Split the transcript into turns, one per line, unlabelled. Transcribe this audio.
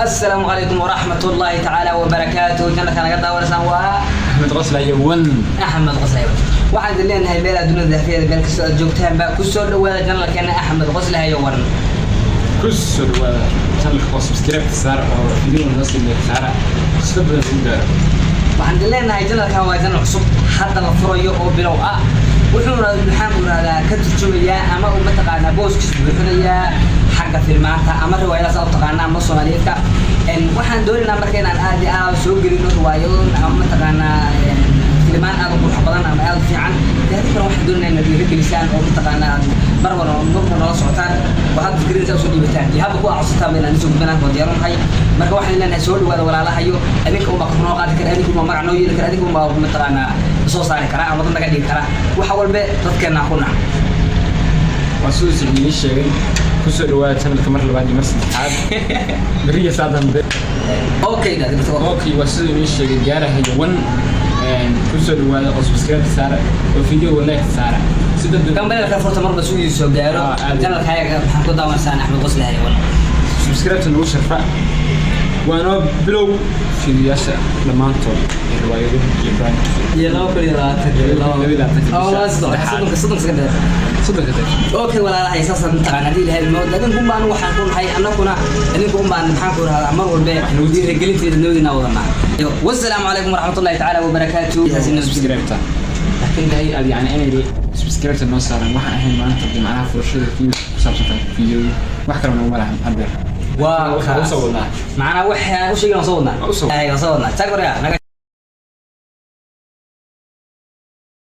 Assalaamu calaykum waraxmat ullaahi tacaala wabarakaatuh. Channelka naga daawanaysaan waa
Axmed Qoslaye One.
Axmed Qoslaye. Waxaan idin leenahay meel aad dunida daafiyeeda, meel kastoo aad joogtaan baa, kusoo dhawaada channelkeena Axmed Qoslaye One.
Ku soo dhawaada channelka oo subscribe saara oo video noo sii saara sida badan ugu gaaro.
Waxaan idin leenahay channelkan waa channel cusub, hadda la furayo oo bilow ah. Wuxuuna, maxaan ku rahdaa, ka turjumayaa ama uu mataqaanaa booskiis buuxinayaa xagga filmaanta ama riwaayadaas aad u taqaana ama Soomaaliyeedka. Waxaan doonaynaa marka inaan aad iyo aad soo gelino riwaayado ama mataqaanaa filmaan aad u qurux badan ama aad u fiican. Taadi kale waxaan doonaynaa inaad dhiirigelisaan oo mataqaanaa aad mar walba marba nala socotaan oo hadda fikradinta usoo dhiibataan iyo habba ku codsataan inaan isoo gudbanaan. Waa diyaaranahay. Marka waxaan leenahay soo dhawaada, walaalahayo. Adinka unbaa kor noo qaadi kara, adinka unbaa magac noo yeeli kara, adinka unbaa mataqaanaa soo saari kara ama dad naga dhigi kara. Waxa walbe dadkeena ku nac.
Waa siduu Siciid sheegay. Ku soo dhawaada channelka mar labaad iyo mar saddexaad, beriya saa dambe.
Okay.
Okay, waa siduu inii sheegay gaarahayo One. Ku soo dhawaada oo subscribe saara oo video like saara si dad
Gambaleelka furta marba sugii soo gaaro.
Ah, aad.
Channelkaaga maxaan ku daawanaysaan? Axmed Qoslahay One.
Subscribe nagu sharfa. Waanoo bilow fiidiyaasha dhammaantood iyo riwaayado iyo barnaamijyo.
Iyo 2020.
22-ka bisha saddexaad.
30-ka, 30-ka dheer.
30-ka dheer.
Okay, walaalahay, saasaan mataqaan haddii Ilahay mood adinku unbaan waxaan ku nahay annaguna adinku unbaan, maxaan ku rahdaa, mar walbe dhiirigelinteeda noodina wadanaa. Wassalaamu calaykum waraxmatullahi tacaala wabarakaatu.
Subscribe-ta laakiin dahay aad yani inay subscribe noo saaran waxaan ahayn maanta dee macnaha furashada video ku saabsan tahay video, wax kale naguma lahan haddeer.
Waa
Waxaan usoo wadnaa.
Macnaa waxaan u sheegay waan soo wadnaa.
Waa usoo
Ay, waan soo wadnaa. Tag waryaa naga.